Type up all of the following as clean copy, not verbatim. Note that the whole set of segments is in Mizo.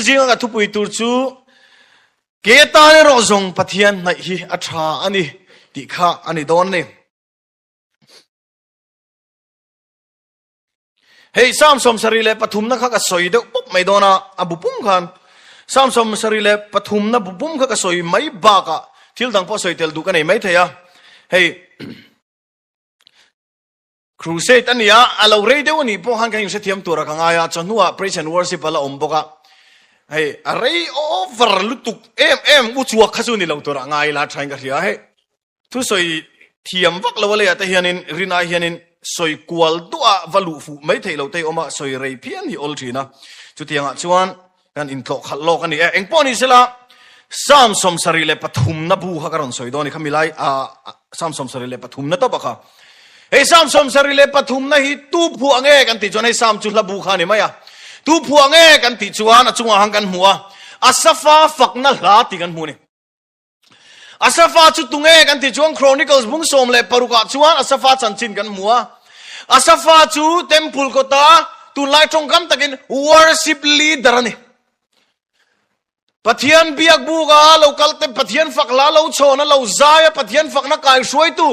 zinga ka thupui tur chu ke tan erawh zawng Pathian hnaih hi a tha a ni tih kha a ni dawn ni. Hei Psalm 73 na kha ka sawi deuh pawp mai dawn a, a bu pum khan Psalm 73 na bu pum kha ka sawi mai bakah thil dang pawh sawi tel duh ka nei mai thei a. Hei Crusade a ni a, a lo rei deuh a nih pawh khan kan inhrethiam tur a ka ngai a, chawhnuah praise and worship a la awm bawk a. Hei a rei over lutuk em em u chuak kha chu ni lo tur a ngai la thain ka hria. Hei thusawi thiam vak lo a leiah te hianin rinai hianin sawi kual duah va luh fuh mai theih loh te awm a, sawi rei phian hi awl thin a. Chutiangah chuan kan intlawh khalh lawk a ni e. Engpawh ni sela Psalm 73 na bu kha ka rawn sawi dawn ni kha milai a Psalm 73 na tawp a kha. Hei Psalm 73 na hi tu phuah nge kan tih chuan hei Psalm chu hla bu kha ni mai a. Tu phuah nge kan tih chuan a chungah han kan hmu a. Asafa fakna hla tih kan hmu ni. Asafa chu tunge kan tih chuan Chronicles bung 16 ah chuan Asafa chanchin kan hmu a. Asafa chu temple kawta tunlai tawngkam takin worship leader a ni. Pathian biak buka lo kal te Pathian fak hla lo chhawn a lo zai a Pathian fakna kai hruaitu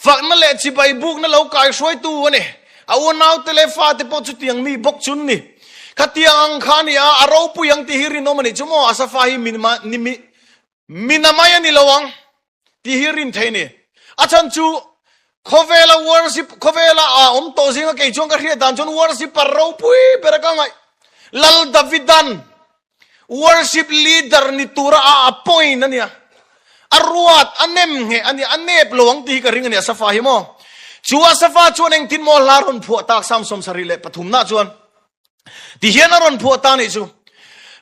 fakna leh chibai bukna lo kai hruaitu a ni. A unau te leh fa te pawh chu tiang mi bawk chun ni. Khatiang ang kha ni a, a ropui ang tih hi rinawm a ni chu maw Asafa hi min ma ni mi Mina mai a ni lo ang tih hi rin thei ni. A chhan chu khawvela worship khawvela a awm tawh zinga kei chuan ka hriat dan chuan worshiper ropui ber a ka ngaih. Lal Davidan worship leader ni tura a appoint a nia. A ruat a nem nge a nia a nep lo ang tih hi ka ring a nia Safa hi maw. Chu a Safa chuan engtin maw hla rawn phuah tak Psalm 73 na chuan Ti hian a rawn phuah ta nih chu.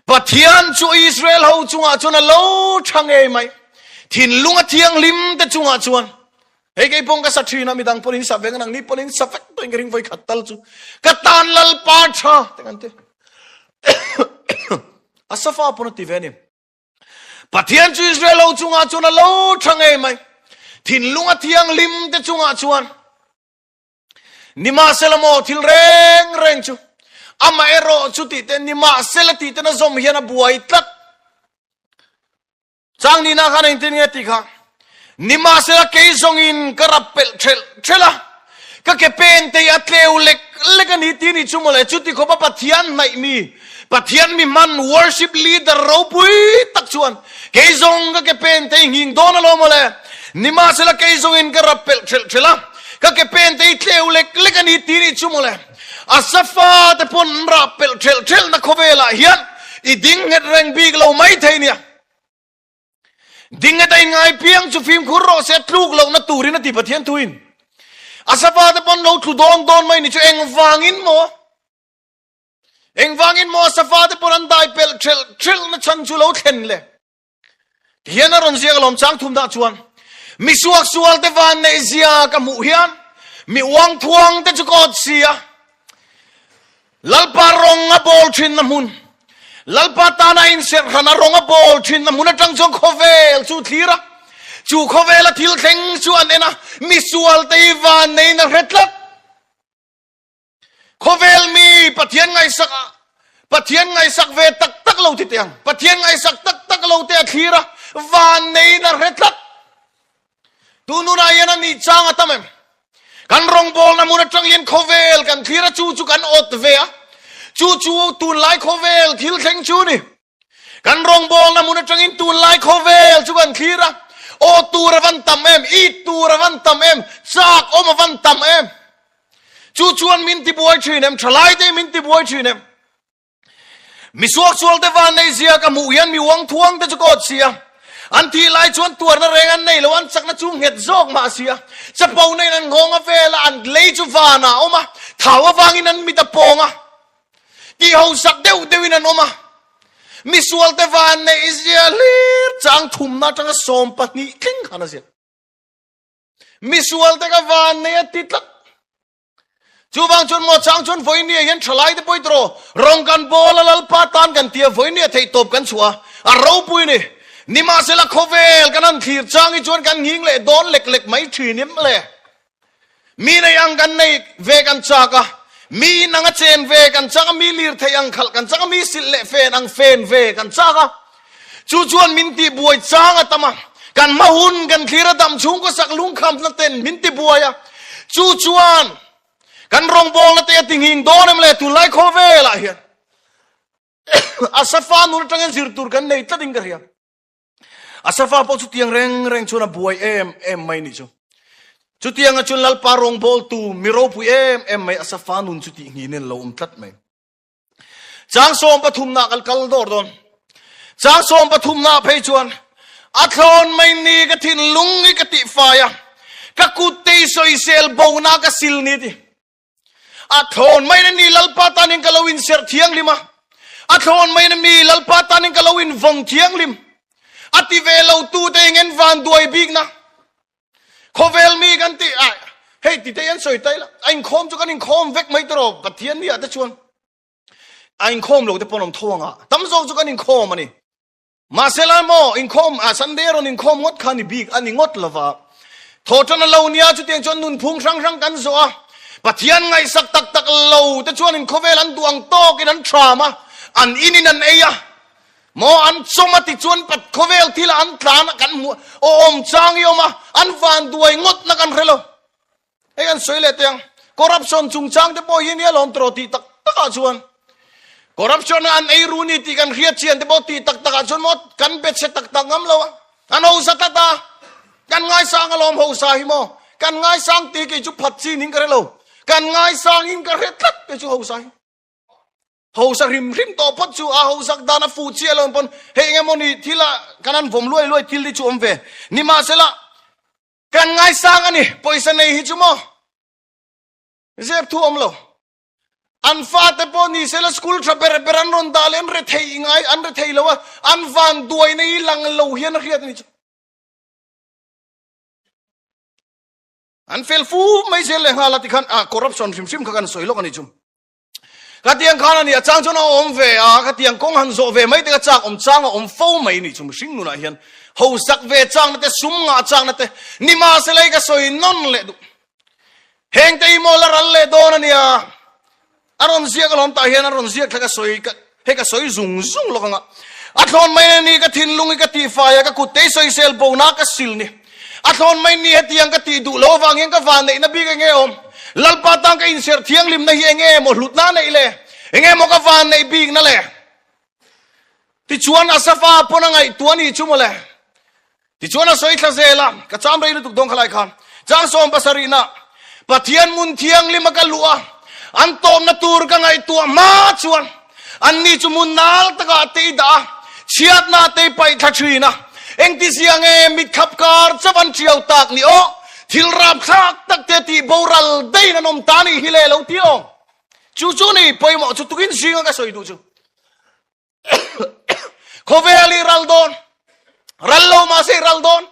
Pathian chu Israel ho chungah chuan a lo tha ngei mai. Thinlung a thianghlim te chungah chuan. Hei kei pawng ka sa thin a midang pawhin sa veng nang ni pawhin sa vek tawhin ka ring voi khat tal chu. Ka tan lalpa tha te kan ti. A safa pawn a ti ve ni. Pathian chu Israel ho chungah chuan a lo tha ngei mai. Thinlung a thianghlim te chungah chuan. Nimahsela maw thil reng reng chu amah erawh chu tih te nimahsela tih te na zawm hian a buai tlat. Chang nina khan engtin nge tih kha nimahsela kei zawngin ka rap pelh thelh thelh a ka ke pen te hi a tleu lek lek a ni ti ni chu mawle chuti khawpa Pathian hnaih mi Pathian mi hman worship leader ropui tak chuan kei zawng ka ke pen te hi nghing dawn alawm mawle nimahsela kei zawngin ka rap pelh thelh thelh a ka ke pen te hi tleu lek lek a ni ti ni chu mawle a safa te pawn an rah pelh thelh thelh na khawvelah hian i ding nghet reng bik lo mai thei nia ding nghet a in ngai piang chu fimkhur rawh se tluk lohna turin a ti Pathian thuin a safa te pawn lo thlu dawn dawn mai ni chu engvangin maw engvangin maw a safa te pawn an dai pelh thelh thelh na chan chu lo thlen le Tihian a rawn ziak alawm chang thum dah chuan mi suak sual te van neih zia ka hmuh hian mi uang thuang te chu ka awt si a. Lalpa rawng a bawl thin na hmun, Lalpa tana inserh hran a rawng a bawl thin na hmun atang chuan khawvel chu thlir a, chu khawvela thil thleng chu an en a, mi sual te hi van neiin a hre tlat. Khawvel mi Pathian ngaihsak a Pathian ngaihsak ve tak tak lo ti teh ang. Pathian ngaihsak tak tak lo te a thlir a, van neiin a hre tlat. Tununah hian a nih chang a tam em? Kan rawngbawlna hmun atang hian khawvel kan thlir a, chu chu kan awt ve a. Chu chu tunlai khawvel thil thleng chu ni. Kan rawngbawlna hmun atangin tunlai khawvel chu kan thlir a, aw tur a van tam em, it tur a van tam em, chak awm a van tam em. Chu chuan min tibuai thin em, thalai te min tibuai thin em. Mi suaksual te van nei zia ka hmuh hian mi uang thuang te chu ka awt si a. An thih lai chuan tuarna reng an nei lo, an chakna chu nghet zawk mah si a. Chapo neiin an nghawng a vel a, an lei chu vanah a awm a, thau avangin an mit a pawng a. Tih hausak deuh deuhin an awm a, misual te van neih zia hlir chang thumna atanga 12 thleng khan a ziak. Misual te ka van nei a ti tlat. Chuvang chuan maw chang chuan vawinia hian thalai te pawh tawh rawng kan bawl a lalpa tan kan tia vawinia theih tawp kan chhuah a, a ropui ni. Nimahsela khawvel kan han thlir chang hi chuan kan nghing leh dawn lek lek mai thin em le. Mi nei ang kan nei ve kan chak a, Mi in anga chen ve kan chak a, mi lirthei ang khalh kan chak a, mi silh leh fen ang fen ve kan chak a. Chu chuan min tihbuai chang a tam a, kan hma hun kan thlir a dam chhungkaw sak lungkhamna ten min tibuai a. Chu chuan kan rawngbawlna te a tinghing dawn em le tunlai khawvelah hian Asafa nun atangin zir tur kan nei tlat in ka hria. Asafa pawh chutiang reng reng chuan a buai em em mai nih chu. Chutianga chuan Lalpa rawngbawltu mi ropui em em mai Asafa nun chu tih nghinin lo awm tlat mai. Chang sawm pathumna kal kal dawr dawn. Chang sawm pathumna phei chuan a thlawn mai ni ka thinlung i ka tihfai a, ka kut te i sawisel bona ka sil ni ti. A thlawn mai na ni Lalpa tanin ka lo inserh thianghlim a, a thlawn mai na mi Lalpa tanin ka lo invawng thianghlim. A ti ve lo tu te eng van duai bik na. Khawvel mi kan ti a, hei ti te an sawi tai la, a inkhawm chu kan inkhawm vek mai tawh Pathian ni ah te chuan a inkhawm lo te pawn awm tho anga, tam zawk chu kan inkhawm a ni. Mahsela maw inkhawm a Sunday rawn inkhawm ngawt kha ni bik a ni ngawt lova. Thawhṭan a lo nia chutiang chuan nunphung hrang hrang kan zawh a, Pathian ngaihsak tak tak lo te chuan inkhawvel an duh ang tawkin an ṭham a, an inin an ei a, maw an chawm a tichuan Pat khawvel thila an tlan a kan hmuh awm chang hi a awm a, an vanduai ngawtna kan hre lo. Hei an sawi leh teh ang. Corruption chungchang te pawh hi nia lawm tawh tih tak takah chuan corruption a an ei ru ni tih kan hriat chian te pawh tih tak takah chuan maw kan bet che tak tak ngam lo a. An hausa tlat a. Kan ngaisang alawm hausa hi maw. Kan ngaisang tih kei chu phat chin in ka hre lo. Kan ngaisang in ka hre tlat kei chu hausa hi. Hausa hrim hrim tawh phawt chu a hausak dan a fuh chiah lo pawn hei eng emaw ni thil ah kan han vawm luai luai thil hi chu awm ve. Nimahsela Kan ngaisang a ni, pawisa nei hi chu maw? Zep thu awm lo. An fate pawh ni sela school tha ber ber an rawn dah leh an rethei ngai an rethei lo a, an van duaina hi lang lo hian a hriat a ni chu. An fel fu mai zel leh nghal a tikhan a corruption hrim hrim kha kan sawi lawk a ni chu. Khatiang khan a ni, a chang chuan a awm ve a, khatiang kawng han zawh ve mai te kha chak awm chang a awm fo mai ni chu mihring nunah hian hosak ve changna te, sum ngah changna te, nimahsela hi ka sawi nawn leh duh. Heng te hi maw la ral leh dawn a nia, a rawn ziak alawm tah hian a rawn ziak thla ka sawi, hei ka sawi zung zung lawk anga. A thlawn mai a ni, ka thinlung hi ka tihfai a, ka kut te hi sawisel bona ka sil ni. A thlawn mai ni hetiang ka tih duh loh avang hian ka vanneihna bik enge awm? Lalpa tan ka inserh thianghlimna hi enge maw hlutna neih le? Enge maw ka vanneih bikna le? Tichuan Asafa pawn a ngaihtuah a nih chu mawle. Tichuan a sawi thla zel a, ka cham rei lutuk dawn khalai khan. Chang sawm pasarihna, Pathian hmun thianghlima ka luh a, an tawpna tur ka ngaihtuah hma chuan Anni chu hmun nal takah te i dah a, chhiatna te i paih thla thin a. Engtizia nge mitkhap kar chauh an ṭiau tak ni aw? Thil rapthlak tak te tih boral daihin an awm ta nih hi le lo ti aw. Chu chu ni pawimawh chu tukin zinga ka sawi duh chu. Khawvel i ral dawn, ral lo mahse i ral dawn,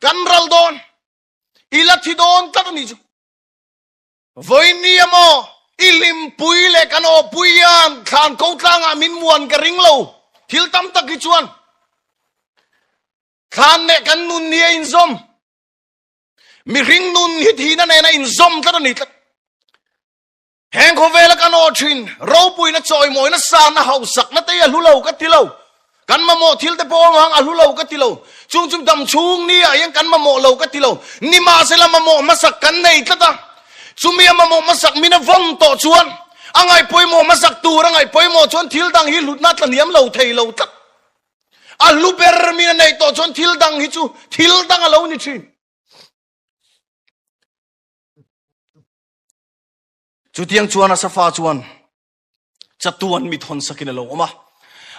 kan ral dawn, i la thi dawn tlat a nih chu. Vawiin emaw i hlimpui leh kan awpui hian thlan ko tlangah min muan ka ring lo. Thil tam tak hi chuan thlan leh kan nun hi a inzawm. Mihring nun hi thihna nen a inzawm tlat a ni tlat. Heng khawvela kan aw thin ropuina chawimawina sangna hausakna te hi a hlu lo ka ti lo. Kan mamawh thil te pawh ang a hlu lo ka ti lo. Chung chu dam chhung ni ah hian kan mamawh lo ka ti lo. Nimahsela mamawh hmasak kan nei tlat a. Chumi a mamawh hmasak min a vawn tawh chuan a ngaihpawimawh hmasak tur a ngaihpawimawh chuan thil dang hi hlutna tla hniam lo thei lo tlat. A hlu ber min a neih tawh chuan thil dang hi chu thil dang a lo ni thin. Chutiang chuan Asafa chuan chatuan mit hawn sakin a lo awm a.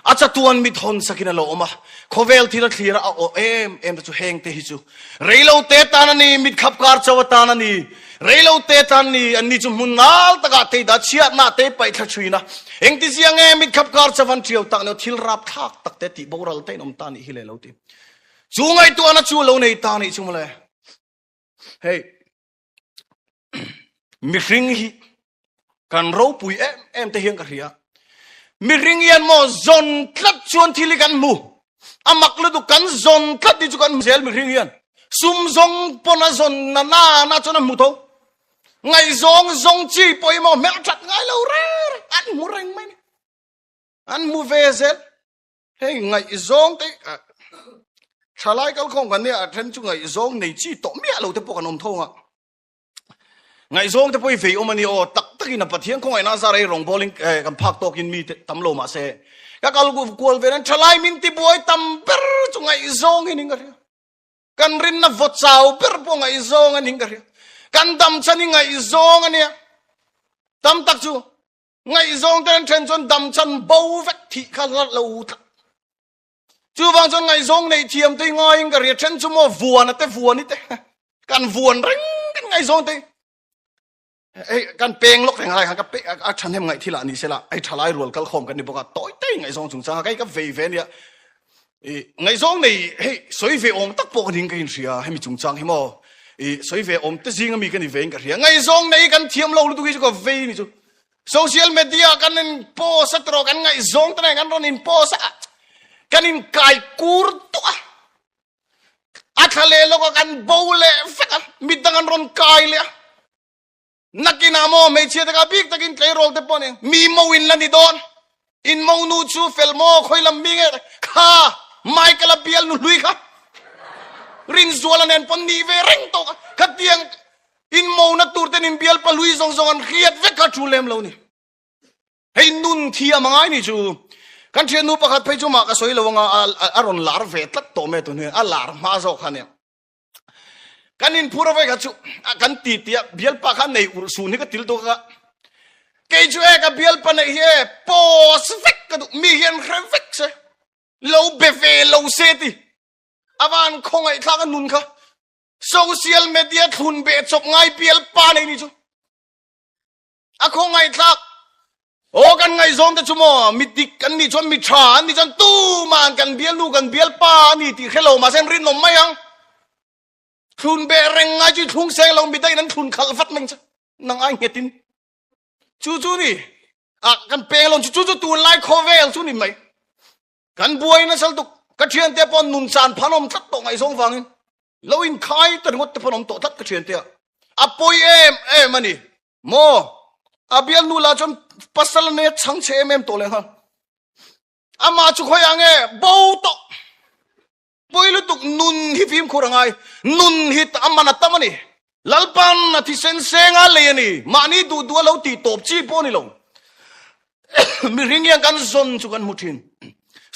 A chatuan mit hawn sakin a lo awm a. Khawvel thil a thlir a, a aw em em te chu heng te hi chu reilo te tan a ni, mit khap kar chauh atan a ni, reilo te tan a ni, an ni chu hmun nal takah te dah chhiatna te paih thla thin a. Engtizia nge mit khap kar chauh an ṭiau tak neo thil rapthlak tak te tih boral te in awm ta nih hi le lo ti. Chu ngaihtuahna chu a lo nei ta nih chu mawle. Hei. Mihring hi kan ropui em em te hian ka hria. Mihring hian maw zawn tlat chuan thil hi kan hmu. A mak lutuk kan zawn tlat hi chu kan hmu zel mihring hian. Sum zawng pawn a zawn na na na chuan a hmu tho. Ngaihzawng zawng chi pawimawh hmelthat ngai lo reng reng an hmu reng mai ni. An hmu ve zel. Hei ngaihzawng te thalai kalkhawm kan nia a then chu ngaihzawng nei chi tawh miah lo te pawh kan awm tho ang a. Ngaihzawng te pawh hi vei awm a ni aw, tak takin a Pathian khawngaihna zar ei rawngbawlin kan phak tawkin mi te tam lo mahse ka kal kual ve nan thalai min tibuai tam ber chu ngaihzawng hi ning ka hria. Kan rinna vaw chau ber pawh ngaihzawng a ning ka hria. Kan dam chhan hi ngaihzawng a nia. Tam tak chu ngaihzawng te an then chuan dam chhan bo vek thih kha hla lo tlat. Chuvang chuan ngaihzawng neih thiam te ngaiin ka ria then chu maw vuan a te vuan i te kan vuan reng kan ngaihzawng te hei kan peng lawk reng lai khan ka pe a thahnem ngaih thil ah ni sela hei thalai rual kal khawm kan ni bawk a tawi te ngaihzawng chungchang a kei ka vei ve ania i ngaihzawng nei hei sawi ve awm tak pawh ka ning ka inhria hemi chungchang hi maw i sawi ve awm te zinga mi ka ni ve in ka hria ngaihzawng nei kan thiam lo lutuk hi chu ka vei ni chu Social media kan in post a tiraw kan ngaihzawng te nen kan rawn in post a kan in kai kur duah a a thla leh lawk a kan bo leh vek a midang an rawn kai leh a nakinah maw hmeichhia te kha bik takin tleirawl te pawh nen mi mo in la ni dawn in mo nu chu fel maw khawi lam mi nge kha Michael a bial nu hlui kha Rinzuala nen pawn nih ve reng tawh kha khatiang Inmona tur ten inbial pahlui zawng zawng an hriat vek kha thu lem lo ni. Hei nun thiam a ngai ni chu. Kan thiannu pakhat phei chu mah ka sawi lo anga a rawn lar ve tlat tawh mai tun hian a lar hma zawk kha nia. Kan inphur a vei kha chu kan ti tia bialpa kha nei urh sun hi ka til tuk a. Kei chu e ka bialpa neih hi e post vek ka duh mi hian hre vek se lo be ve lo se ti. Avan khawngaihthlak a nun kha. Social media thlun beh chawp ngai pial pa nei ni chu. A khawngaihthlak. Aw kan ngaihzawng te chu maw mi dik kan nih chuan mi tha an nih chuan tuman kan bialnu kan bialpa a ni tih hre lo mahse an rinawm mai ang. Thlun beh reng ngai chu i thlung seng lo mi daihin an thlun khalh vat mai che nang ai nghetin. Chu chu ni a kan peng lo chu chu chu tunlai khawvel chu ni mai. Kan buai nasa lutuk, ka thiante pawh nun chan phan awm tlat tawh ngaihzawng vangin lo inkhai ta ringawt te pawh an awm tawh tlat ka thiante a. A pawi em em a ni maw? A bialnu lah chuan pasal a nei a chhang chhe em em tawh lehnghal. Amah chu khawiah nge bo tawh? Pawi lutuk nun hi fimkhur a ngai. Nun hi a man a tam a ni. Lalpan a thisen seng a lei a ni. Mahni duh duh a lo tih tawp chi pawh a ni lo. Mihring hian kan zawn chu kan hmu thin.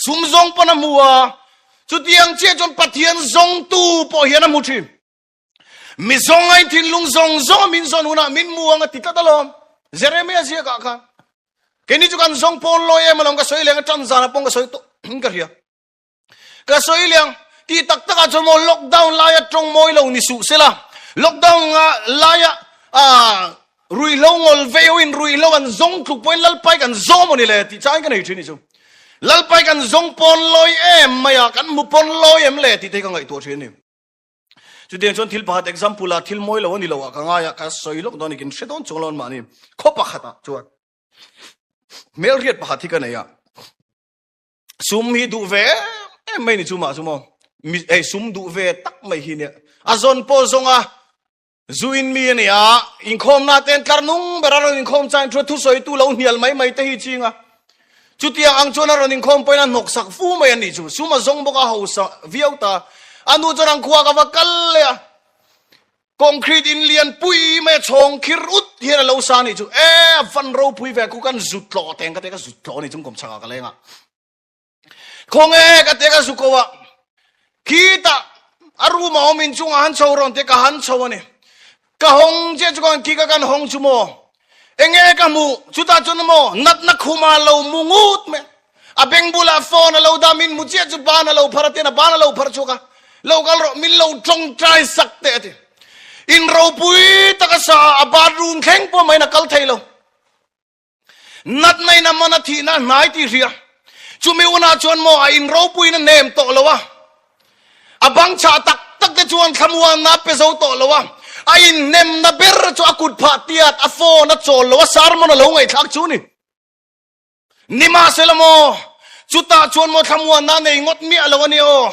Sum zawng pawn a hmu a, chutiang chiah chuan Pathian zawngtu pawh hian a hmu thin. Mi zawng ai thinlung zawng zawng a min zawn hunah min hmu ang a ti tlat alawm. Jeremia ziakah khan. Keini chu kan zawng pawn lawi em alawm ka sawi leng a tan zanah pawh ka sawi tawh in ka hria. Ka sawi liang, tih tak takah chuan maw lockdown laia tawng mawi lo ni suh sela, lockdown nga laia ruihhlo ngawl vei in ruihhlo an zawng tluk pawhin Lalpai kan zawng maw ni le tih changin ka nei thin ni chu. Lalpai kan zawng pawn lawi em mai a, kan hmu pawn lawi em le tih te hi ka ngaihtuah thin a ni. Chutiang chuan thil pakhat example ah thil mawi lo a ni lo ah ka ngai a, ka sawi lawk dawn a ni, kin hre dawn chuang lo an mahni khaw pakhat ah chuan hmelhriat pakhat hi ka nei a. Sum hi duh ve em mai ni chu mah chu maw. Mi ei sum duh ve tak mai hi nia. A zawn pawh zawng a zuin mi a ni a, inkhawmna te an tlar nung ber a rawn inkhawm chang thu thusawitu lo hnial mai mai te hi ching a. Chutiang ang chuan a rawn inkhawm pawhin a hnawk sak fu mai a nih chu. Sum a zawng bawk a hausa viau ta. A nu chuan ang khua ka va kal leh a. Concrete in lian pui mai a chhawng khir ut hian a lo sa nih chu e a van ropui ve khu kan zut tlawh teng ka te ka zut tlawh ni chung kawm chhakah ka leng a khaw nge ka te ka zu ko a khitah a room a awm in chungah han chho rawn te ka han chho a ni ka hawng che chu kan khi ka kan hawng chu maw enge ka hmuh chutah chuan maw natna khuma lo mu ngut mai A beng bulah phone a lo dah min hmu chiah chu ban a lo phar a tian a ban a lo phar chhuak a, lo kal rawh min lo tawngtai sak teh a ti. In ropui tak a sa a, a bathroom thleng pawh mahin a kal thei lo. Natna in a man a thihna a hnai tih hria. Chumi hunah chuan maw a in ropuiin a nem tawh lo a, a bang chah tak tak te chuan thlamuanna a pe zo tawh lo a, a inhnemna ber chu a kut phah tiat a phone a chawl lo a, sermon a lo ngaihthlak chu ni. Nimahsela maw, chutah chuan maw thlamuanna a nei ngawt miah lo a nia aw.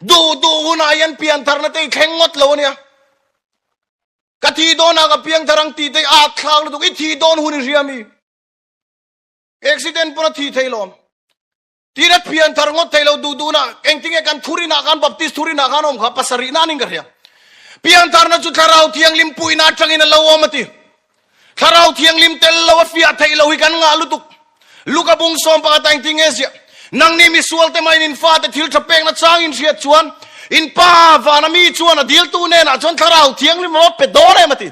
Duh duh hunah hian piantharna te i thleng ngawt lo a nia. Ka thi dawn ah ka piangthar ang tih te hi a thlak lutuk. I thih dawn hun i hria mi? Accident pawn a thih thei lawm. Tin a pianthar ngawt thei lo duh duhna engtinge kan thurinah khan Baptist thurinah khan awm kha pasarihna anin ka hria. Piantharna chu Thlarau Thianghlim puihna atangin a lo awm a ti. Thlarau Thianghlim tel lo a fiah theih lo hi kan ngah lutuk. Luka bung sawm pakhat ah engtinge ziah? Nangni misualte mah in in fate thil tha pekna chang in hriat chuan in pa vana mi chuan a diltu hnenah chuan Thlarau Thianghlim a va pe dawn em a ti.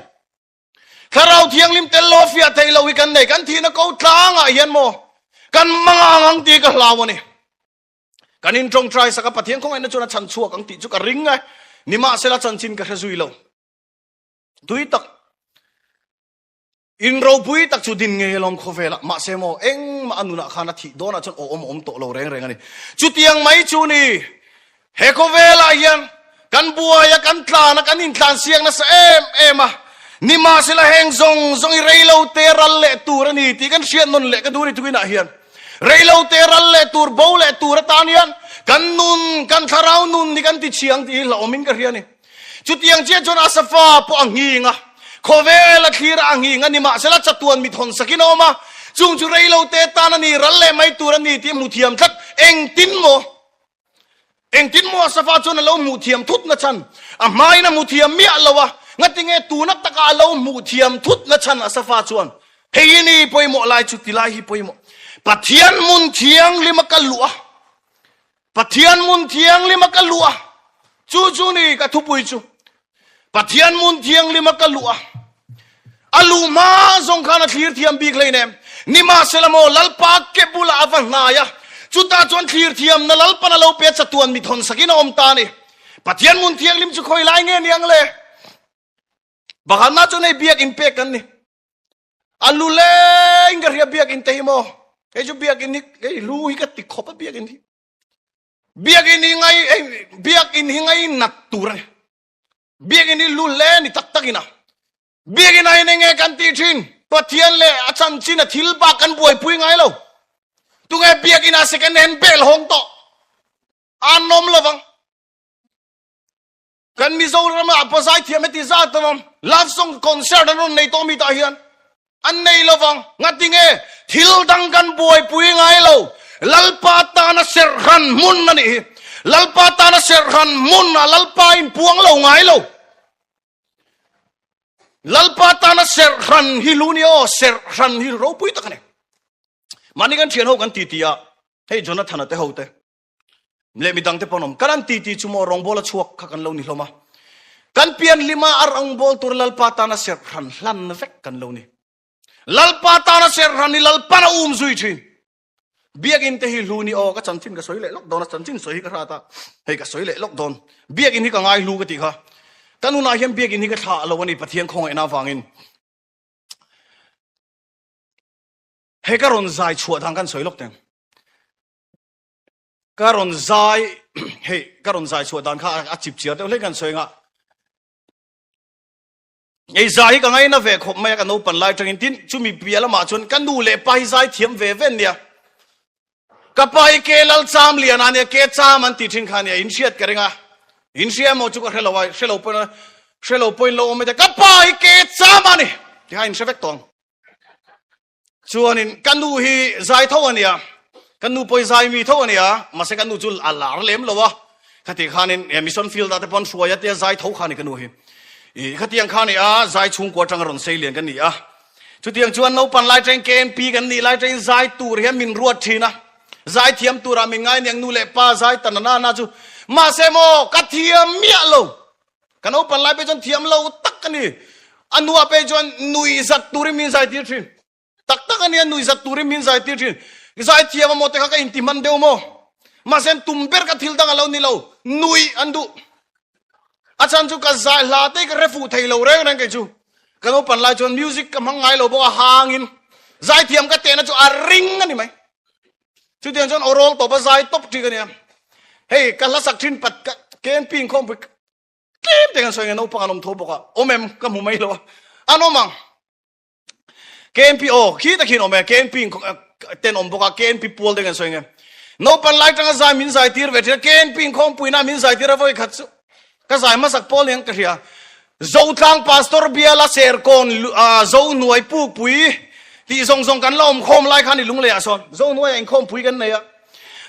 Thlarau Thianghlim tel lo a fiah theih lo hi kan nei. Kan thihna ko tlangah hian maw kan mang ang ang tih ka hlau a ni. Kan in tawngtai sak a, Pathian khawngaihna chuan a chhan chhuak ang tih chu ka ring e. Nimahsela chanchin ka hre zui lo. Tui tak in ropui tak chu din ngei alawm khawvelah. Mahse maw engmah a nunah khan a thih dawnah chuan awm awm tawh lo reng reng a ni. Chutiang mai chu ni. He khawvelah hian kan buai a, kan tlan a, kan intlan siak nasa em em a. Nimahsela heng zawng zawng hi reilo te ral leh tur a ni tih kan hriat nawn leh ka duh a ni tukinah hian. Reilo te ral leh tur, bo leh tur atan hian kan nun, kan thlarau nun hi kan ti chhiang tih hi hlauhawmin ka hria a ni. Chutiang chiah chuan Asafa pawh a nghing a, khawvel a thlir a, a nghing a, nimahsela chatuan mit hawn sakin a awm a, chung chu reilo te tan a ni, ral leh mai tur a ni tih a hmu thiam tlat. Engtin maw? Engtin maw Asafa chuan a lo hmuh thiam thut na chhan? A hmain a hmu thiam miah lo a, ngatinge tuna taka a lo hmuh thiam thut na chhan Asafa chuan, Hei hi ni pawimawh lai chu tilai hi pawimawh. Pathian hmun thianghlim a ka luh a, Pathian hmun thianghlim a ka luh a, chu chu ni ka thupui chu. Pathian hmun thianghlim a ka luh a, a luh hma zawng khan a thlir thiam bik hleinem. Nimahsela maw Lalpa ke bulah a va hnai a, chutah chuan thlir thiamna Lalpan a lo pe chatuan mi thawn sakin a awm ta a ni. Pathian hmun thianghlim chu khawi lai nge ni ang le? Pakhatna chuan hei biakinn pek kan ni. A lu leng ka hria biakinn te hi maw? Hei chu biakinn hi, hei lu hi ka ti khawp a biakinn hi. Biakinn hi ngai, hei biakinn hi ngai nat tur a ni. Biakinn hi lu hle ni tak tak ina. Biakinn ah hian enge kan tih thin? Pathian leh a chanchin a thil bak kan buaipui ngai lo. Tunge biakinn ah second hand bel hawng tawh? An awm lovang. Kan Mizoram ah pawh zaithiam heti zat an awm. Love song concert an rawn nei tawh mi tah hian an nei lovang. Ngatinge thil dang kan buaipui ngai lo. Lalpa tana serhran hmun a nih hi. Lalpa tana serhran hmun ah Lalpa in puang lo ngai lo. Lalpa tana serhran hi lu nia aw, serhran hi ropui tak a ni. Mahni kan thian ho kan titi a, hei Jonathan-a te ho te. Leh midang te pawh an awm. Kan an titi chu maw rawngbawl a chhuak kha kan lo ni hlawm a. Kan pian hlima a rawngbawl tur Lalpa tana serh hran hlan vek kan lo ni. Lalpa tana serh hran hi Lalpan a um zui thin. Biakinn te hi hlu ni aw ka chanchin ka sawi leh lawk dawn a, chanchin sawi hi ka hrat a, hei ka sawi leh lawk dawn. Biakinn hi ka ngai hlu ka tih kha. Ka nunah hian biakinn hi ka thlah lo a ni Pathian khawngaihna avangin. Hei ka rawn zai chhuah dan kan sawi lawk teng. Ka rawn zai hei ka rawn zai chhuah dan kha a chip chiar deuh hlek kan sawi nga. Ei zai hi ka ngaina ve khawp mai a ka naupan lai tangin tin chumi bia lamah chuan ka nu leh pa hi zai thiam ve ve nia. Ka pa hi ke lal cham lian a nia ke cham an ti thin kha nia in hriat ka ring a. In hria emaw chu ka hrelo a hrelo pawhin hrelo pawhin lo awm mai te ka pa hi ke cham a ni. Tikha in hre vek tawh ang. Chuanin ka nu hi zai tho a nia, ka nu pawh hi zai mi tho a nia, mahse ka nu chu a lar lem lo a, khati khanin mission field ah te pawh an hruai a tia zai tho kha ni ka nu hi. I khatiang kha ni a, zai chhungkua atanga rawn sei lian ka ni a. Chutiang chuan naupan lai tangin KNP kan nih lai tangin zai tur hian min ruat thin a, zai thiam turah min ngai niang nu leh pa zai ta na na na chu. Mahse maw ka thiam miah lo. Ka naupan lai pei chuan thiam lo tak a ni. A nuah pei chuan nui zat turin min zai tir thin. Tak tak a nia nui zat turin min zai tir thin. Zai thiam a maw te kha ka inti hman deuh maw. Mahse an tum ber ka thil dang a lo ni lo. Nui an duh. A chhan chu ka zai hla te ka hre fuh thei lo reng reng kei chu. Ka naupan lai chuan music ka hmang ngai lo bawk a hangin zai thiam ka tehna chu a ring a ni mai. Chutiang chuan awrawl tawp a zai tawp tih ka nia. Hei ka hla sak thin pat ka KNP inkhawmpui tlem te kan sawi nge naupang an awm tho bawk a, awm em ka hmu mai lo a, an awm ang. KNP aw khi takhin awm e, KNP ten awm bawk a, KNP pual te kan sawi nge. Naupan lai tanga zai min zai tir ve thin a, KNP inkhawmpui na min zai tir a vawi khat chu ka zai hmasak pawl niang ka hria. Zotlang Pastor Biala Serkawn Zohnuai Pukpui tih zawng zawng kan la awm khawm lai khan i lunglei ah sawn Zohnuai ah inkhawmpui kan nei a.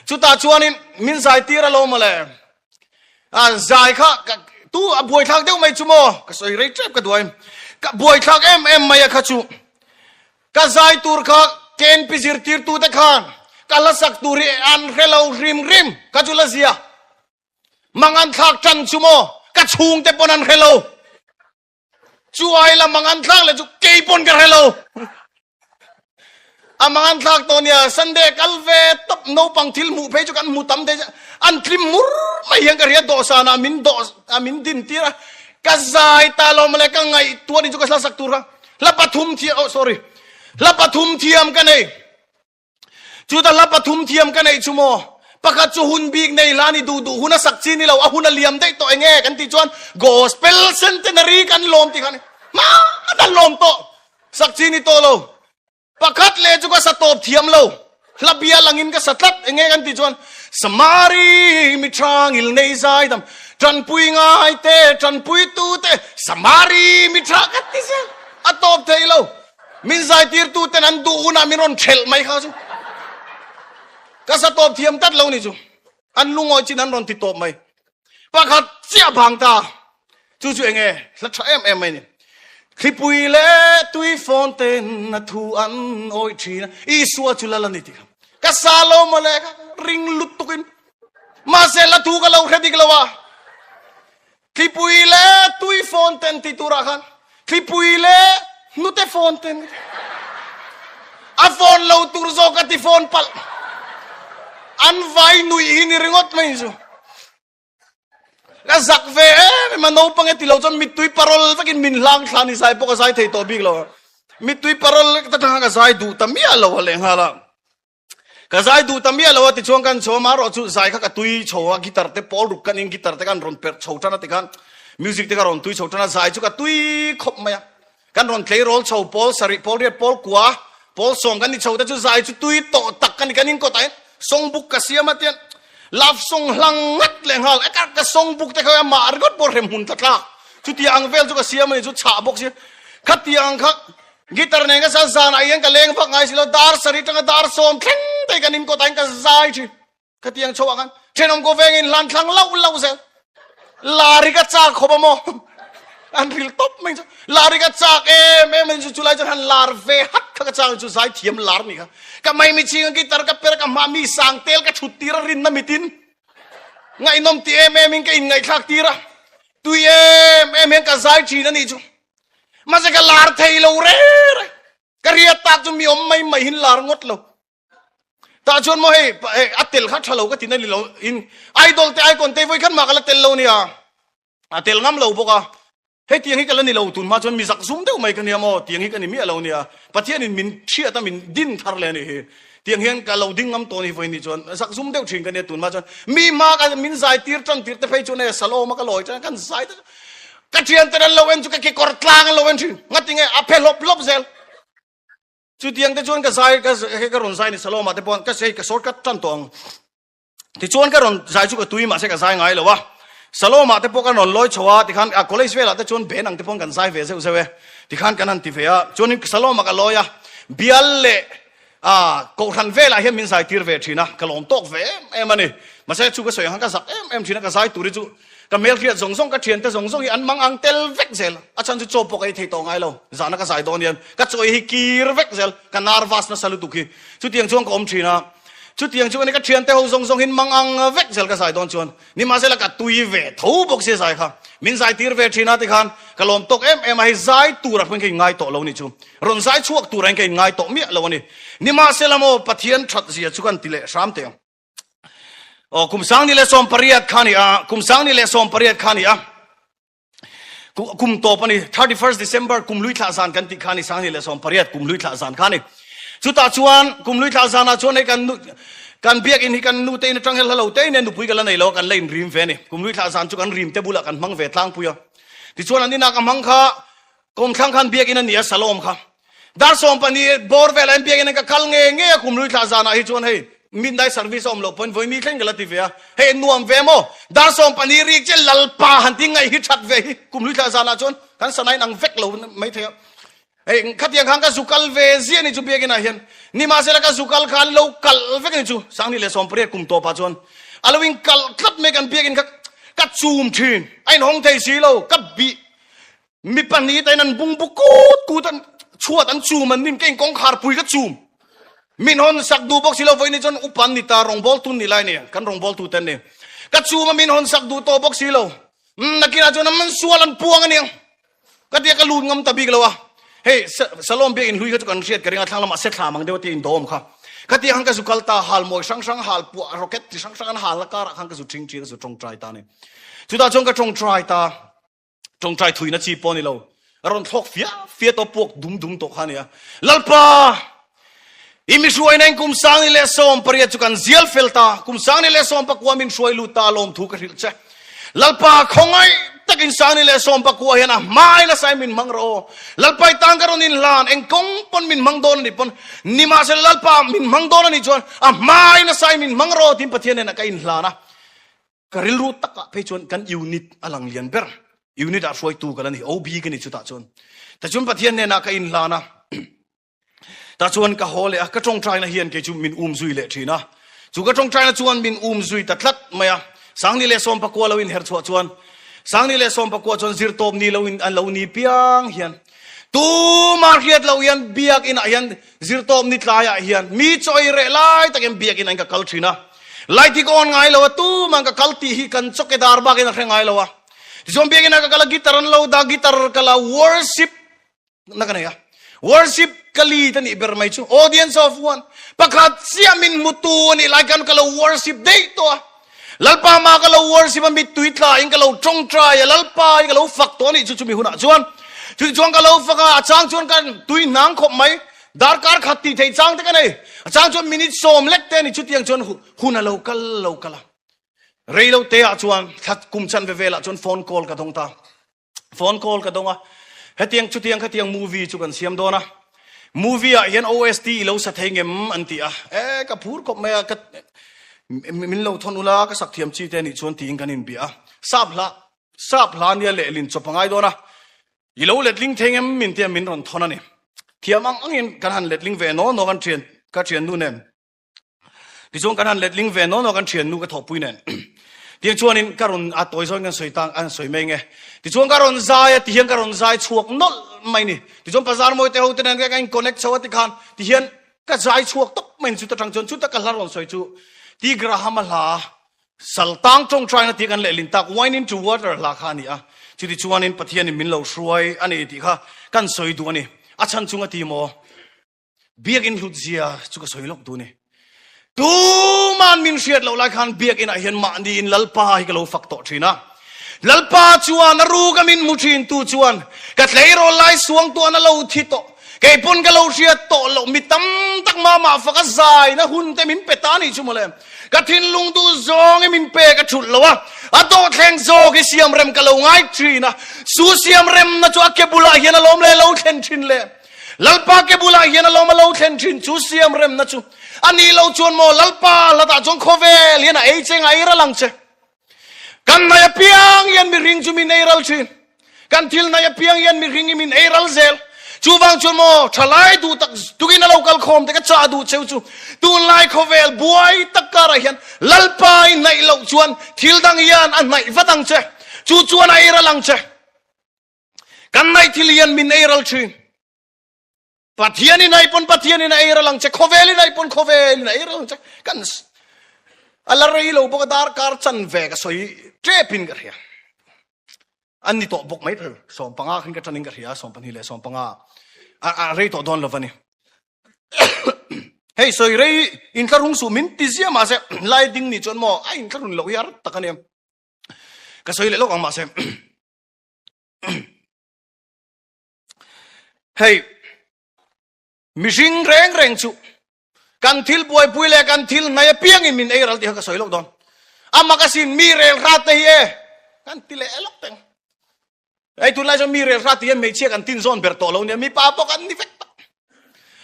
Chutah chuanin min zai tir a lo mawle. A zai kha tu a buaithlak deuh mai chu maw ka sawi rei tep ka duai. Ka buaithlak em em mai a kha chu. Ka zai tur kha KNP zirtirtu te khan ka la sak tur hi an hre lo hrim hrim kha chu la zia. Mangan thlak tan chu maw ka chhungte pawn an hre lo. Chu ai la mangan thlak leh chu kei pawn ka hre lo. A mangan thlak tawh nia Sunday kal ve tawp naupang thil hmuh phei chu kan hmu tam thei an tlim mur mai hian ka hria dawhsan ah min dawh ah min din tir a ka zai ta lo mawle ka ngaihtuah ni chu ka hla sak tur kha hla pathum thiam oh sorry hla pathum thiam ka nei. Chuta hla pathum thiam ka neih chu maw? Pakhat chu hun bik nei hla ni duh duh hun a sak chi ni lo, a hun a liam daih tawh enge kan tih chuan Gospel Centenary kan lawm tih kha ni. Hmaan an lawm tawh, sak chi ni tawh lo. Pakhat leh chu ka sa tawp thiam lo, hla bial angin ka sa tlat enge kan tih chuan Samari mi thangil nei zaidam, tanpui ngai te, tanpui tu te, Samari mi tha ka ti zel, a tawp thei lo. Min zaitirtu ten an duh hunah min rawn thelh mai kha chu ka sa tawp thiam tlat lo ni chu. An lungawi chin an rawn ti tawp mai. Pakhat chiah bang ta. Chu chu enge hla tha em em mai ni. Thlipui leh tui fawn ten a thu an awih thin a, Isua chu lal a ni ti kha. Ka sa lo mawle ka ring lutukin. Mahse hla thu ka lo hre dik lo a. Thlipui leh tui fawn ten ti turah khan thlipui leh hnute fawn ten a fawn lo tur zawk a ti fawn palh. An vai nuih hi ni ringawt mai chu. Ka zak ve em em a naupang e ti lo chuan mittui parol vekin min hlang thla ni zai pawh ka zai thei tawh bik lo. Mittui parol ta tang ka zai duh ta miah lo a lehnghal a. Ka zai duh ta miah lo a tichuan kan chho a, marawh chu zai kha ka tui chho a, guitar te pawl ruk kan in guitar te kan rawn perh chho tan a tikhan music te ka rawn tui chho tan a, zai chu ka tui khawp mai a. Kan rawn tleirawl chho pawl sarih, pawl riat, pawl kua, pawl sawm kan ni chho te chu zai chu tui tawh tak ka ni, kan inkawt ah hian song book ka siam a tian love song hlang ngat leh nghal e ka ka song book te kha amah ringawt pawh hrem hmun tla tlak chutia ang vel chu ka siam a ni chu chhah bawk si khatiang kha Guitar nen ka sa zanah hian ka leng vak ngai si lo, dar sarih tanga dar sawm thleng te kan inkawt ah hian ka zai thin. Khatiang chho ah khan thenawm ko vengin hlan thlang lauh lauh zel. Lari ka chak khawp a maw? An ril tawp mai chu. Lari ka chak em em mai chu chulai chuan han lar ve hat kha ka chak chu zai thiam lar ni kha. Ka maimi ching a guitar ka per ka hma mi sang tel ka thut tir a rinna mitin. Ngaihnawm ti em em in ka inngaihthlak tir a. Tui em em hian ka zai thin a nih chu. Mahse ka lar thei lo re re. Ka riat tak chu mi awm mai mai hin lar ngawt lo. Tah chuan maw hei a tel kha tha lo ka ti na ni lo in idol te icon te voi khan mah ka la tel lo nia. A tel ngam lo bawk a. Hei tiang hi ka la ni lo tun hma chuan mi zak zum deuh mai ka nia maw tiang hi ka ni miah lo nia. Pathian in min thiat a min din thar le a nih hi. Tiang hian ka lo ding ngam tawh ni vawi ni chuan zak zum deuh thin ka nia tun hma chuan mi hma ka min zai tir tan tir te phei chuan e salawm a ka lawi tan kan zai te ka thian ten an lo en chu ka kekawr tlang an lo en thin ngati nge a phe hlawp hlawp zel chu tiang te chuan ka zai ka ka rawn zai ni salawm ah te pawh ka sei ka shortcut tan tawh ang Tichuan ka rawn zai chu ka tui mahse ka zai ngai lo a, Salom-ah te pawh kan rawn lawi chho a, tikhan a college velah te chuan band ang te pawh kan zai ve zeuh zeuh e, tikhan kan han ti ve a, chuanin Salom-ah ka lawi a, bial leh ah kohhran velah hian min zai tir ve thin a, ka lawm tawk ve em em a ni, mahse chu ka sawi ang khan ka zak em em thin a, ka zai tur hi chu ka hmelhriat zawng zawng ka thiante zawng zawng hi an mang ang tel vek zel, a chhan chu chaw pawh ka ei thei tawh ngai lo, zahna ka zai dawn hian ka chaw ei hi kir vek zel, ka nervous nasa lutuk hi, chutiang chuan ka awm thin a. Chutiang chu ani ka thiante ho zawng zawng hin mang ang vek zel ka zai dawn chuan nimahsela ka tui ve tho bawk sia zai kha min zai tir ve thin a tikhan ka lawm tawk em em a hei zai tur ah khan ka in ngai tawh lo ni chu rawn zai chhuak tur ah hian ka in ngai tawh miah lo ani nimahsela maw Pathian that zia chu kan ti leh hram teh ang aw kum sang ni leh 18 kha ni a kum sang ni leh 18 kha ni a Kum tawp a ni, 31st December kum lui thlah zan kan tih kha a ni, 2018 kum lui thlah zan kha a ni. Chutah chuan kum lui thlah zanah chuan hei kan nu kan biakinn hi kan nu te in atang hian hla lo te in nupui ka la nei lo a, kan la inrim ve a ni. Kum lui thlah zan chu kan rim te bulah kan hmang ve tlangpui a. Tichuan an inah ka hmang kha kawmthlang khan biakinn a ni a, Salom kha. Dar 12 bawr velah hian biakinn ah ka kal nge nge a, kum lui thlah zanah hi chuan hei. Midnight service a awm loh pawhin vawi mi thleng ka la ti ve a. Hei nuam ve maw? Dar 12 rik che Lalpa han ti ngaih hi that ve hi kum hlui thla zanah chuan kan sana in ang vek lo mai thei a. Hei khatiang khan ka zu kal ve ziah ni chu biakin ah hian. Nimahsela ka zu kal khan lo kal vek ni chu 2018 kum tawpah chuan a lo in kal tlat mai kan biakin kha ka chum thin. A inhawng thei si lo ka bih Mi pahnih te in an bungbu kut kut an chhuat an chum an nin keng kawngkhar pui ka chum. Min hawn sak duh bawk si lo vawiin chuan upa an ni ta rawngbawl tu ni lai ni kan rawngbawl tu te an ni. Ka chum a min hawn sak duh tawh bawk si lo. Nakinah chuan an sual an puang aniang. Ka tia ka lut ngam ta bik lo a. Hei Salom biak in hlui kha chu kan hriat ka ring a thlang lamah sethlam ang deuh a tia in dawm kha. Ka tia khan ka zu kal ta hal mawi hrang hrang hal puah rocket chi hrang hrang an hal na karah khan ka zu ṭhingṭhi ka zu ṭawngṭai ta a ni. Chutah chuan ka ṭawngṭai ta. Ṭawngṭai thuina chi pawh a ni lo. A rawn thlawk fia fia tawh puak dum dum tawh kha a ni a. Lalpa! I mi hruaina in kum 2018 chu kan zial fel ta. Kum 2019 min hruai lut ta lawmthu ka hrilh che. Lalpa, khawngaih takin 2019 hian a hmai nasa in min hmang rawh aw. Lalpa i tan ka rawn inhlan, eng kawng pawn min hmang dawn a nih pawn, nimahsela Lalpa min hmang dawn a nih chuan a hmai nasa in min hmang rawh aw tiin Pathian hnenah ka inhlan a. Ka rilru takah phei chuan kan unit a lang lian ber. Unit ah hruaitu ka la ni, OB ka ni chutah chuan. Tichuan Pathian hnenah ka inhlan a, tah chuan ka haw leh a, ka tawngtaina hian kei chu min um zui leh thin a. Chu ka tawngtaina chuan min um zui ta tlat mai a. 2019 lo inher chhuah chuan, 2019 chuan zirtawp ni lo in an lo ni piang hian, tumah hriat loh hian biak inah hian Zirtawp ni tlaiah hian mi chaw ei reh lai takin biakinn ah ka kal thin a. Light hi ka on ngai lo a, tumah ka kal tih hi kan chawkedar bakin a hre ngai lo a. Tichuan biakinn ah ka kal a, guitar an lo dah, guitar ka la worship na ka nei a. Worship ka lead a nih ber mai chu, audience of one, pakhat chiah min hmutu a nih lai khan ka lo worship daih tawh a. Lalpa mah ka lo worship a, mittui tla in ka lo tawngtai a, Lalpa hi ka lo fak tawh a nih chu chumi hunah chuan. Chutichuan chuan ka lo fak a, a chang chuan ka tui hnang khawp mai, darkar khat tih theih chang te ka nei, a chang chuan minute sawm lek te a ni, chutiang chuan hun a lo kal lo kal a. Rei lo te ah chuan thla kum chanve velah chuan phone call ka dawng ta. Phone call ka dawng a, hetiang chutiang khatiang movie chu kan siam dawn a, movie ah hian OST i lo sa thei ngem an ti a, e ka phur khawp mai a, ka min lo thawn ula ka sak thiam chi te anih chuan tiin kan inbia a, sap hla sap hla nia lehlin chawp a ngai dawn a, i lo letling thei ngem min tia min rawn thawn a ni. Thiam ang angin kan han letling ve naw naw kan thian ka thiannu nen. Tichuan kan han letling ve naw naw kan thiannu ka thawhpui nen. Tiang chuanin ka rawn a tawi zawngin kan sawi tang an sawi mai nge. Tichuan ka rawn zai a tihian ka rawn zai chhuak nawlh mai ni. Tichuan bazar mawi te ho te nen ka in connect chho a tikhan tihian ka zai chhuak tawp mai ni chuta tang chuan chuta ka hla rawn sawi chu T Graham a hla saltang tawngtaina tih kan lehlin tak wine into water hla kha a ni a. Chuti chuanin Pathianin min lo hruai a ni tih kha kan sawi duh a ni. A chhan chung a ti maw? Biakinn hlut zia chu ka sawi lawk duh ni. Tuman min hriat loh lai khan biakinn ah hian mahni in Lalpa hi ka lo fak tawh thin a. Lalpa chuan a ruka min hmu thin tu chuan ka tleirawl lai suang tuan a lo thi tawh. Kei pawn ka lo hriat tawh loh mi tam tak mama fak a zai na hun te min pe ta nih chu mawle. Ka thinlung duh zawng hi min pek a thulh lo a, a dawhthleng zawk hi siam rem ka lo ngai thin a. Su siam rem na chu a ke bulah hian a lawm le lo thlen thin le. Lalpa ke bulah hian a lawm a lo thlen thin chu siam remna chu a nih lo chuan maw Lalpa hlatah chuan khawvel hian a ei che ngai ral ang che. Kan hnaih apiang hian mihring chu min ei ral thin. Kan thil hnaih apiang hian mihring hi min ei ral zel. Chuvang chuan maw thalai duh tak tukin a lo kal khawm te ka chah duh cheu chu tunlai khawvel buai tak karah hian Lalpa i hnaih loh chuan thil dang hian a hnaih vat ang che. Chu chuan a ei ral ang che. Kan naih thil hian min ei ral thin. Pathian in ai pawn Pathian in a ei ral ang che, khawvel in ai pawn khawvel in a ei ral ang che. Kan a la rei lo bawk a dar kar chan ve ka sawi tep in ka hria. An ni tawh bawk mai thei. 15 khin ka tan in ka hria, 12 leh 15. A a rei tawh dawn lo va ni. Hei sawi rei intlarung suh min ti zia mahse lai ding ni chuan maw a intlarun loh hi a rat tak a ni. Ka sawi leh lawk ang mahse. Hei, mihring reng reng chu kan thil buaipui leh kan thil hnai apiangin min ei ral tih kha ka sawi lawk dawn. Amak asin mi rel hrat te hi e kan ti leh lawk teng. Hei tunlai chuan mi rel hrat ti hian hmeichhia kan tin zawn ber tawh lo nia, mipa pawh kan ni vek tawh.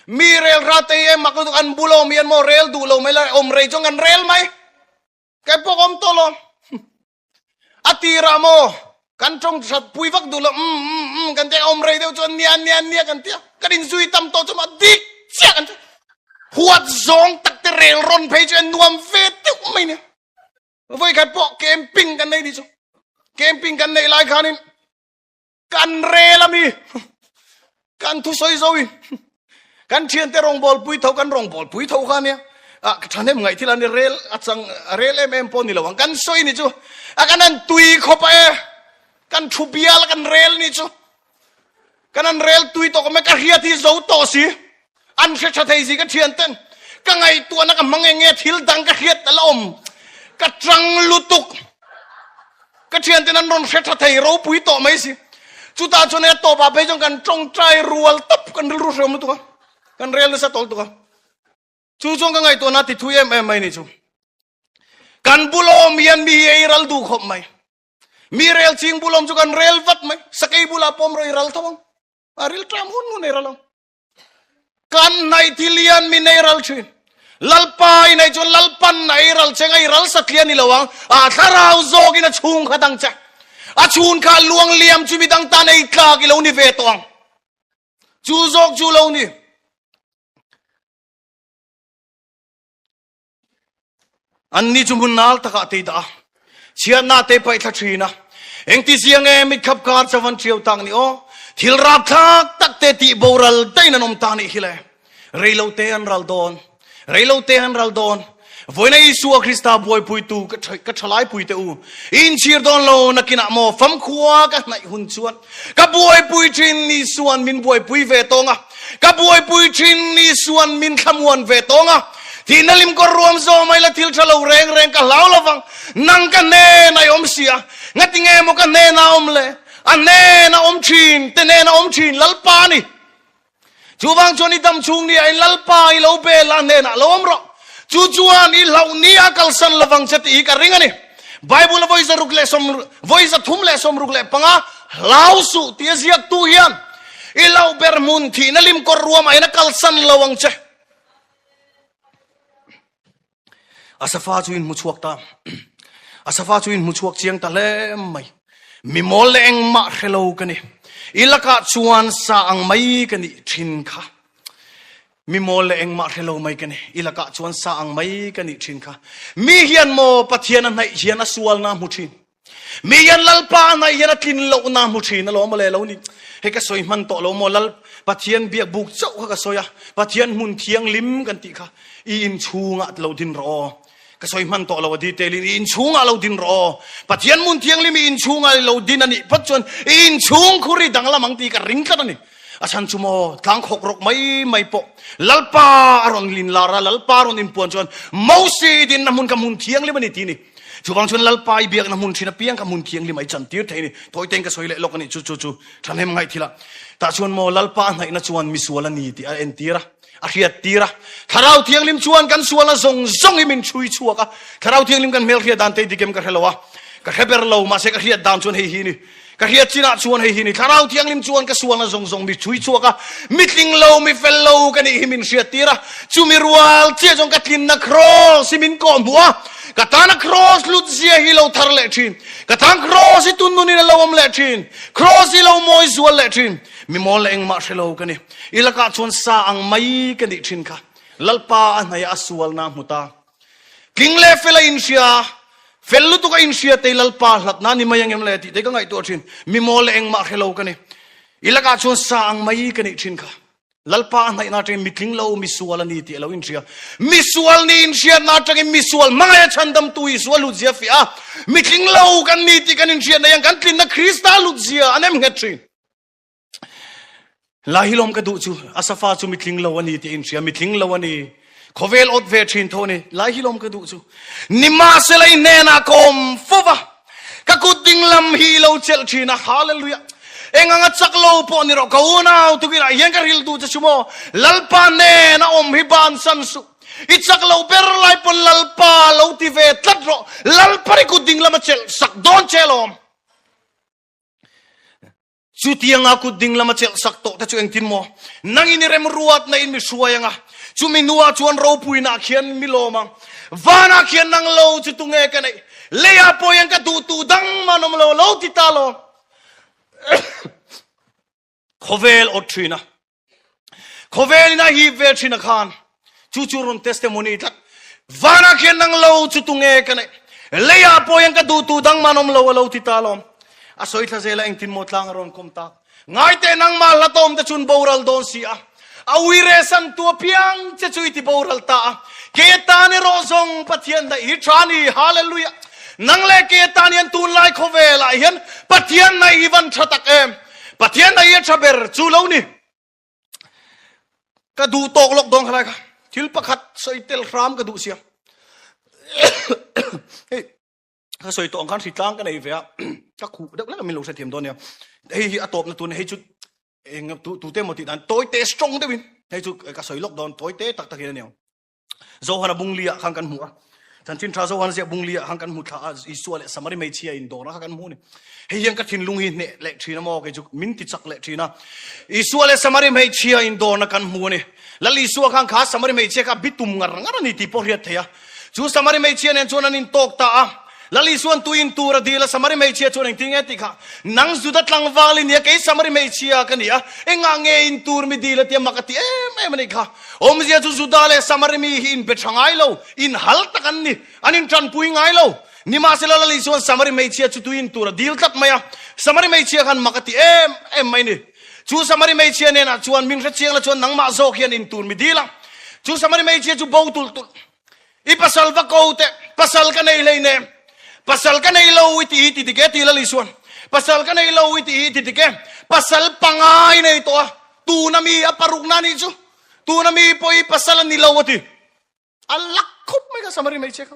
Mi rel hrat te hi e mak lutuk an bul a awm hian maw rel duh lo mai la awm rei chuan kan rel mai. Kei pawh ka awm tawh lo. A tirah maw kan tawng that pui vak duh lo um um um kan tia awm rei deuh chuan nia nia nia kan tia kan inzui tam tawh chu maw dik chiah kan tia. Huat zawng tak te rel rawn phei chu nuam ve deuh mai nia. Vawikhat pawh camping kan nei ni chu. Camping kan neih lai khanin kan rel ami kan thusawi zo in kan thiante rawngbawl pui tho kan rawngbawl pui tho kha nia a thahnem ngaih thil ani rel a chang rel em em pawh ni lo ang kan sawi ni chu a kan an tui khawp e kan thu bial kan rel ni chu Kan an rel tui tawh ka ka hriat hi zo tawh si. An hre tha thei si ka thian ten. Ka ngaihtuahna ka hmang enge thil dang ka hriat a la awm. Ka tang lutuk. Ka thian ten an rawn hre tha thei ropui tawh mai si. Chutah chuan a tawpah phei chuan kan tawngtai rual tawp kan rilru hreawm lutuk a. Kan rel nasa tawh lutuk a. Chu chuan ka ngaihtuahna ti thui em em mai ni chu. Kan bulawm hian mi hi ei ral duh khawp mai. Mi rel ching bulawm chu kan rel vat mai. Sakei bulah pawm rawh i ral tho ang. A ril ṭam hun hun ei ral ang. Kan hnaih thil hian min ei ral ṭhin. Lalpa i neih chuan Lalpan a ei ral che ang, a ei ral satliah ni lo ang. A thlarau zawkin a chhung khat ang che. A chhun kha luang liam chu midang tan ei tlak i lo ni ve tawh ang. Chu zawk chu lo ni. Anni chu hmun nal takah te dah a, chhiatna te paih thla thin a. Engti zia nge mitkhap kar chavan ṭiau tak ni aw? Thil rapthlak tak te tih boral daih an awm ta nih hi le. Reilo te an ral dawn. Reilo te an ral dawn. Vawiina Isua Krista buaipuitu ka ṭhalaipui te u, i inchhir dawn lo nakinah maw famkhua ka hnaih hun chuan ka buaipui ṭhin Isua'n min buaipui ve tawng a, ka buaipui ṭhin Isua'n min thlamuan ve tawng a, thihna lim kawr ruam zawh mai la thil ṭha lo reng reng ka hlau lovang, nang ka hnenah i awm si a, ngati nge maw ka hnenah a awm le, a hnenah awm ṭhin te hnenah awm ṭhin Lalpa a ni. Chuvang chuan i dam chhung ni ah in Lalpa i lo bel a hnenah lo awm rawh. Chu chuan i hlauh ni a kalsan lovang che tih hi ka ring a ni. Bible a vawi 135 hlau suh tih a ziaktu hian i hlauh ber hmun thihna lim kawr ruam ah hian a kalsan lo ang che. Asafa chu in hmu chhuak ta. Asafa chu in hmu chhuak chiang ta hle mai. Mi mawl leh engmah hre lo ka ni. I lakah chuan sa ang mai ka nih thin kha. Mi mawl leh engmah hre lo mai ka ni. I lakah chuan sa ang mai ka nih thin kha. Mi hian maw Pathian a hnaih hian a sualna a hmu thin. Mi hian Lalpa a hnaih hian a tlin lohna a hmu thin alawm mawle lo ni. Hei ka sawi hman tawh lo maw Lal Pathian biak buk chauh kha ka sawi a, Pathian hmun thianghlim kan tih kha i inchhungah lo din rawh aw. Ka sawi hman tawh lo a detail in i inchhungah lo din rawh aw. Pathian hmun thianghlim i inchhungah lo din a nih phawt chuan i inchhung khur i danglam ang tih ka ring tlat a ni. A chhan chu maw tlang khawk rawk mai mai pawh Lalpa a rawn lin lar a, Lalpa a rawn inpuan chuan Moses i dinna hmun kha hmun thianghlim a ni ti ni. Chuvang chuan Lalpa i biakna hmun thin apiang kha hmun thianghlim a i chantir thei a ni. Tawitein ka sawi leh lawk a nih chu chu chu thahnem ngaih thil ah. Tah chuan maw Lalpa a hnaihna chuan misual a ni tih a entir a, a hriattir a. Thlarau Thianghlim chuan kan sualna zawng zawng hi min chhui chhuak a. Thlarau Thianghlim kan hmelhriat dan te hi dik em ka hre lo a, ka hre ber lo mahse ka hriat dan chuan hei hi ni. Ka hriat chinah chuan hei hi ni, Thlarau Thianghlim chuan ka sualna zawng zawng mi chhui chhuak a, mi tling lo, mi fel lo ka nih hi min hriattir a, chumi rual chiah chuan ka tlinna kraws hi min kawh hmuh a, ka tana kraws hlut zia hi lo thar leh thin, ka tan kraws hi tun nunin a lo awm leh thin, kraws hi lo mawi zual leh thin, mi mawl leh engmah hre lo ka ni, i lakah chuan sa ang mai ka nih thin kha, Lalpa a hnaih a sualna a hmu ta. Tling leh fel a inhria, fel lutuk a inhria tei Lalpa hlatna ni mai angem le tih te ka ngaihtuah thin. Mi mawl leh engmah hre lo ka ni. I lakah chuan sa ang mai ka nih thin kha. Lalpa a hnaihna atangin mi tling lo, mi sual a ni tih a lo inhria. Mi sual ni inhriatna atangin mi sual hmangaih a chhandamtu Isua lutzia fiah a, mi tling lo kan ni tih kan inhriatna hian kan tlinna Krista lutzia a nem nghet thin. Lahilawm ka duh chu Asafa chu mitling lo a ni tih in hria, mitling lo a ni. Khawvel awt ve thin tho a ni. Lahilawm ka duh chu nimahsela i hnenah ka awm fo va, ka kut dinglam hi i lo chelh thin a. Hallelujah! Eng anga chak lo pawh ni rawh, ka unau tukinah hian ka hril duh che chu maw? Lalpa hnena awm hi bansan suh. I chak lo ber lai pawn Lalpa lo ti ve tlat rawh. Lalpa i kut dinglam a chelh sak dawn che alawm. Chutianga kut ding lama chelh sak tawh te chu engtin maw? Nangin i remruatna in mi hruai anga, chumi nuah chuan ropuina khian mi lawm ang. Vanah khian nang lo chu tunge ka neih? Leiah pawh hian ka duhtu dang man awm lo, lo ti ta lo. Khawvel awt thin a. Khawvel in a hip ve thin a khan. Chu chu rawn testimony tlat. Vanah khian nang lo chu tunge ka neih? Leiah pawh hian ka duhtu dang man awm lo, a lo ti ta alawm. A sawi thla zel a, engtin maw tlang a rawn kawm tak. Ngai teh nangmah hlatawm te chun boral dawn si a. A uire san tu apiang che chu i ti boral ta a. Kei atan erawh zawng Pathian daih hi tha ni. Hallelujah. Nang leh kei atan hian tunlai khawvelah hian Pathian daih hi van tha tak em. Pathian daih hi a tha ber chu lo ni. Ka duh tawk lawk dawn khalai kha. Thil pakhat sawi tel hram ka duh sia. Hei ka sawi tawh ang khan hritlang ka nei ve a ka khuh deuh lek a min lo hrethiam dawn nia hei hi a tawpna tur hei chu eng tu tu te maw tih dan tawi te strong deuhin hei chu ka sawi lawk dawn tawi te tak takin a ni ang Johana bungli ah khan kan hmu a chanchin tha Johan ziah bungli ah khan kan hmu thla a Isua leh Samari hmeichhia in dawrna kha kan hmu ni hei hian ka thinlung hi hneh leh thin a maw kei chu min ti chak leh thin a Isua leh Samari hmeichhia in dawrna kan hmu a ni Lal Isua khan kha Samari hmeichhia kha bitum ngar ngar a ni tih pawh hriat thei a Chu Samari hmeichhia nen chuan an intawk ta a. Lal Isua'n tui in tur a dil a, Samari hmeichhia chuan engtin nge tih kha, Nang Juda tlangval i nia, kei Samari hmeichhia ka ni a, engah nge in tur mi dil a tia mak a ti em em a nih kha. Awmzia chu Juda leh Samari mi hi inbe tha ngai lo, inhal tak an ni, an intanpui ngai lo. Nimahsela Lal Isua'n Samari hmeichhia chu tui in tur a dil tlat mai a, Samari hmeichhia khan mak a ti em em mai ni. Chu Samari hmeichhia nenah chuan min hrechiang la chuan nangmah zawk hian in tur mi dil a. Chu Samari hmeichhia chu bo tulh tulh. I pasal va ko teh, pasal ka nei hlei nem. Pasal ka nei lo i tih hi ti dik e ti Lal Isuan. Pasal ka nei lo i tih hi ti dik e. Pasal panga i nei tawh a, tuna mi a parukna anih chu. Tuna mi pawh i pasal a ni lo a ti. A lak khawp mai kha Samari hmeichhia kha.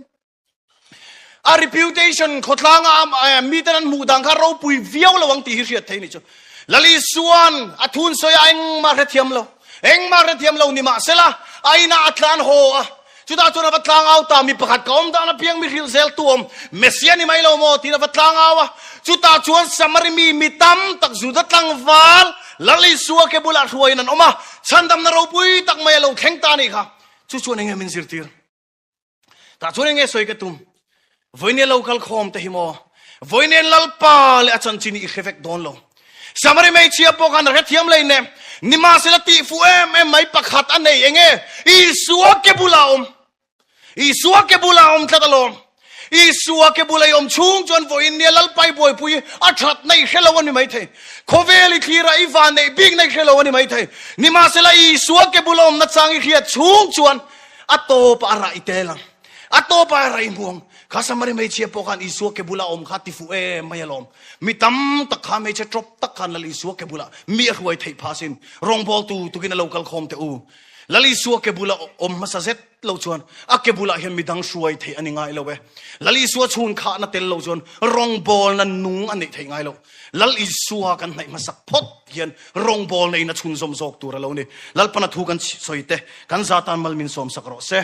A reputation khawtlanga miten an hmuh dan kha ropui viau lo ang tih hi hriat thei ni chu. Lal Isuan a thun sawi a engmah hrethiam lo. Engmah hrethiam lo ni mahsela a inah a tlan haw a. Chutah chuan a va tlang au ta, mi pakhat ka awm dan apiang mi hrilh zel tu awm, Messia ni mai lo maw tiin a va tlang au a. Chutah chuan Samari mi mi tam tak Juda tlangval Lal Isua ke bulah hruaiin an awm a, chhandamna ropui tak mai a lo thleng ta a nih kha. Chu chuan enge min zirtir? Tah chuan enge sawi ka tum? Vawinia lo kal khawm te hi maw? Vawinia Lalpa leh a chanchin hi i hre vek dawn lo. Samari hmeichhia pawh khan a hrethiam lei nem. Nimahsela tih fuh em em mai pakhat a nei enge? Isua ke bulah a awm. Isua ke bulah a awm tlat alawm. Isua ke bula i awm chhung chuan vawinia Lalpa i buaipui a thatna i hre lo a ni maithei. Khawvel i thlira i van neih bikna i hre lo a ni maithei. Nimahsela Isua ke bula awmna chang i hriat chhung chuan a tawpah a rah i tel ang. A tawpah a rah i hmu ang. Kha Samari hmeichhia pawh khan Isua ke bula awm kha ti fuh em mai alawm. Mi tam tak kha hmeichhe tawp tak khan Lal Isua ke bulah mi a hruai theih phah asin. Rawngbawltu tukin a lo kal khawm teh u. Lal Isua ke bula awm hmasa zet lo chuan a ke bulah hian midang hruai theih a ni ngai lo e. Lal Isua chhun khahna tel lo chuan rawngbawlna nung a neih theih ngai lo. Lal Isua kan hnaih hmasak phawt hian rawngbawlna in a chhunzawm zawk tur a lo ni. Lalpana thu kan sawi te kan za tan mal min sawmsak rawh se.